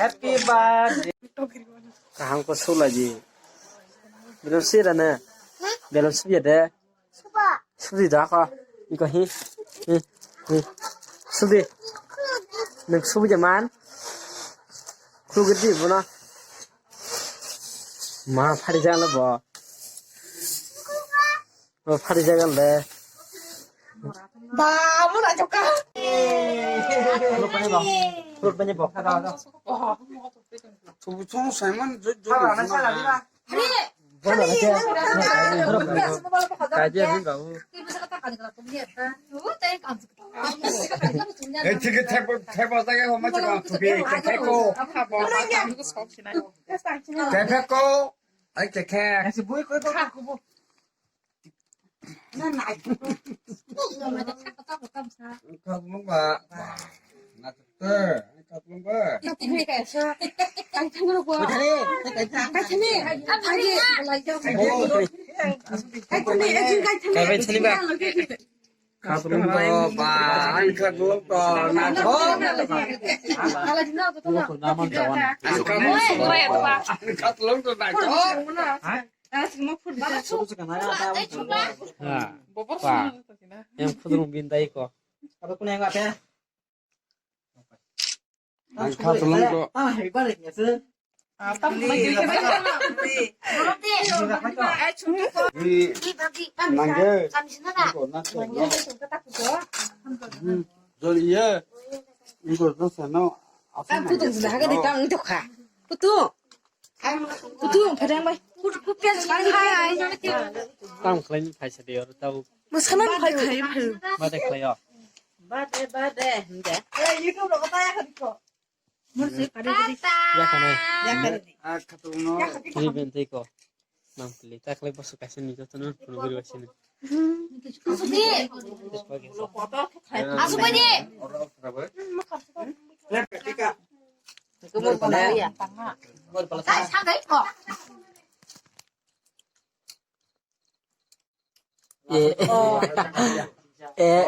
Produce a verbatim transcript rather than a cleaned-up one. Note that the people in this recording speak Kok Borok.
Happy birthday. Kaham ko sula ji. Belum sih rana. Belum sih ya deh. Subi da ko. Iko hi. Hi. Hi. Subi. Nung subi jaman. Kru gedi bono. Ma phari jalo bo. Bo phari jagal de. Ba, mo na joka. Fruit bani bo. Fruit bani bo. Subu chung Simon jo jo. Are. Bono ke. Kaje hin babu. Eh, thik thak thak ba ta ga ma cha ko. Thik thak ko. Thik thak ko. Ai thik thak. Katlung ba. Na doktor, katlung ba. Katlung ba, ang katlung to na thok. Katlung to na thok. Ha. Ba. Yang khudrung bindai ko. Abo kuna yang apa? Ang kha tulung ko. Ah, happy birthday ya sir. Ni nangge. Ko na ko. Jol iye. Iko to sano. Apa? Putung sudah haga de kang itu kha. Putung. Putu, pherang bai. Putu, putu, pherang bai. Tam khlai ni phaisa de oro tau. Muskana ni phai khai phai. Bade khlai o. Bade, bade, hinde. Eh, YouTube lo kata ya khadiko. Mursi kare di. Ya khane. Ya khane. Ah, khatung no. Ni ben tei ko. Nang pili ta khlai bosu kaisa ni joto no phuru biri wasi ni. Asubidi. Asubidi. Kumur pala ya. Kumur pala. Sai sagai ko. Eh. Eh.